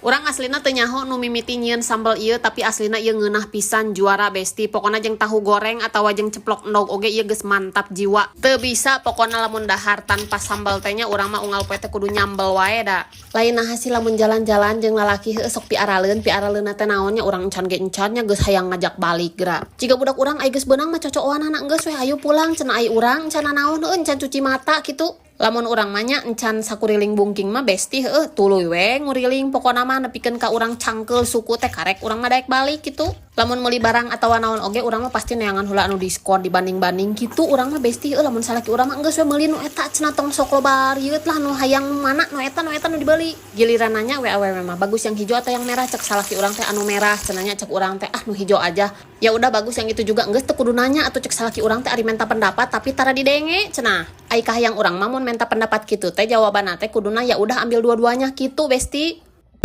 Urang aslina teu nyaho nu mimiti nyieun sambal ieu, tapi aslina ieu ngeunah pisan, juara, besti. Pokona jeung tahu goreng atawa jeung ceplok endog oge ieu geus mantap jiwa. Teu bisa pokona lamun dahar tanpa sambal teh nya, urang mah unggal poe teh kudu nyambel wae da. Lain naha sih lamun jalan-jalan jeung lalaki heueuh sok piaraleun, piaraleunna teh naon nya, urang encan ge encan nya geus hayang ngajak balik geura. Jiga budak urang ai geus beunang mah cocoanana, "Geus we, ayo pulang," cenah. Ai urang encan naon heueuh, encan cuci mata kitu. Lamun urang mah nya encan sakuriling bungking mah, besti, heueuh tuluy we nguriling pokona mah nepikeun ka urang cangkeul suku teh karek urang mah daek balik kitu. Lamun meuli barang atawa naon oge urang mah pasti neangan heula anu diskon, dibanding-banding kitu urang mah, besti, heueuh. Lamun salaki urang mah, "Geus we, meuli nu eta," cenah, "tong sok loba rieut lah, nu hayang mana nu eta, nu eta nu dibeli." Giliran nanya we awewe mah, "Bagus yang hijau atau yang merah?" Cek salaki urang teh, "Anu merah," cenah nya. Cek urang teh, "Ah, nu hijau aja." "Ya udah, bagus yang itu juga." "Geus, teu kudu nanya atuh," cek salaki urang teh, "ari menta pendapat tapi tara didenge," cenah. Ai kahayang urang mah mun menta pendapat kitu teh jawabanna teh kuduna, "Ya udah, ambil dua-duanya," kitu, besti.